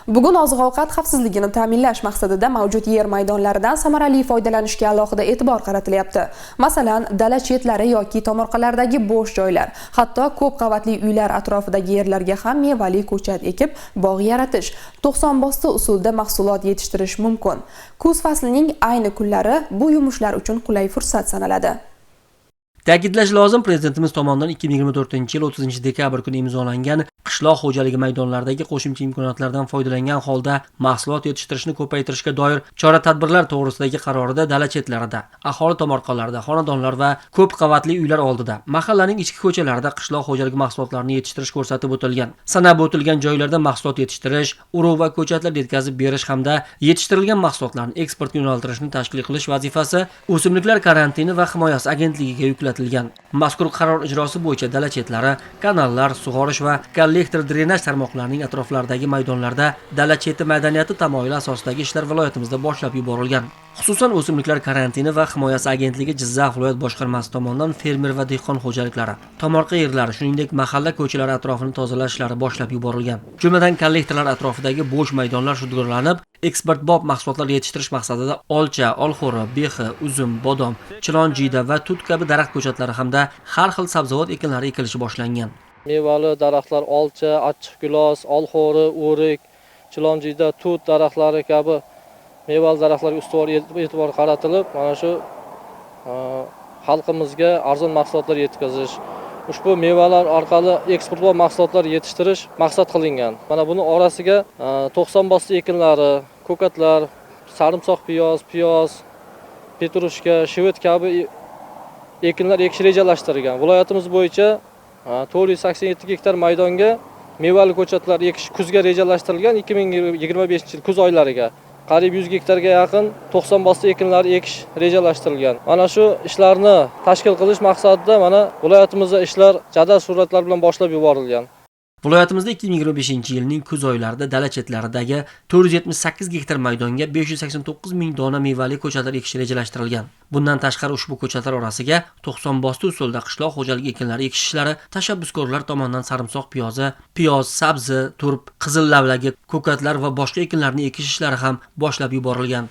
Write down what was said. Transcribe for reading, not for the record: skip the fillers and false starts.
Bugun oziq-ovqat xavfsizligini ta'minlash maqsadida mavjud yer maydonlaridan samarali foydalanishga alohida e'tibor qaratilyapti. Masalan, dala chetlari yoki tomorqalardagi bo'sh joylar, hatto ko'p qavatli uylar atrofidagi yerlarga ham mevali ko'chat ekib, bog' yaratish, 90 bosti usulda mahsulot yetishtirish mumkin. Kuz faslining ayni kunlari bu yumushlar uchun qulay fursat sanaladi. Ta'kidlash lozim, Prezidentimiz tomonidan 2024-yil 30 dekabr kuni imzolangan qishloq xo'jaligi maydonlaridagi qo'shimcha imkoniyatlardan foydalangan holda mahsulot yetishtirishni ko'paytirishga doir chora-tadbirlar to'g'risidagi qarorida dala chetlarida, aholi tomorqalarida, xonadonlar va ko'p qavatli uylar oldida, mahallaning ichki ko'chalarida qishloq xo'jaligi mahsulotlarini yetishtirish ko'rsatib o'tilgan. Sanab o'tilgan joylarda mahsulot yetishtirish, urug' va ko'chatlar yetkazib berish hamda yetishtirilgan mahsulotlarni eksportga yo'naltirishni tashkil qilish vazifasi O'simliklar karantini va himoyasi agentligiga yuklatilgan. Mazkur qaror ijrosi bo'yicha dala chetlari, kanallar, sug'orish va kollektor drenaj tarmoqlarining atroflaridagi maydonlarda dala cheti madaniyati tamoyili asosidagi ishlar viloyatimizda boshlab yuborilgan. Xususan, O'simliklar karantini va himoyasi agentligi Jizzax viloyat boshqarmasi tomonidan fermer va dehqon xo'jaliklari, tomorqa yerlari, shuningdek, mahalla ko'chalari atrofini tozalash ishlari boshlab yuborilgan. Jumladan, kollektorlar atrofidagi bo'sh maydonlar shudgorlanib, eksportbop mahsulotlar yetishtirish maqsadida olcha, olxo'ri, bexi, uzum, bodom, chilonjiyda va tut kabi daraxt ko'chatlari hamda har xil sabzavot ekinlari ekilishi boshlangan. Mevali daraxtlar: olcha, achchiq gilos, olxo'ri, o'rik, chilonjiyda, tut daraxtlari kabi mevali daraxtlarga ustuvor e'tibor qaratilib, mana shu xalqimizga arzon mahsulotlar yetkazish, ushbu mevalar orqali eksportbop mahsulotlar yetishtirish maqsad qilingan. Mana buni orasiga 90 bosti ekinlari, ko'katlar, sarimsoq piyoz, piyoz, petrushka, shivit kabi ekinlar ekish rejalashtirilgan. Viloyatimiz bo'yicha 487 gektar maydonga mevali ko'chatlar ekish kuzga rejalashtirilgan. 2025 yil kuz oylariga qariyb 100 gektarga yaqin 90 bosti ekinlar ekish rejalashtirilgan. Mana shu ishlarni tashkil qilish maqsadida mana viloyatimizda ishlar jadal sur'atlar bilan boshlab yuborilgan. Viloyatimizda 2025 yilning kuz oylarida dala chetlaridagi 478 gektar maydonga 589 ming dona mevali ko'chatlar ekish rejalashtirilgan. Bundan tashqari, ushbu ko'chatlar orasiga 90 bosti usulda qishloq xo'jaligi ekinlari ekish ishlari tashabbuskorlar tomonidan sarimsoq piyozi, piyoz, sabzi, turp, qizil lavlagi, ko'katlar va boshqa ekinlarni ekish ishlari ham boshlab yuborilgan.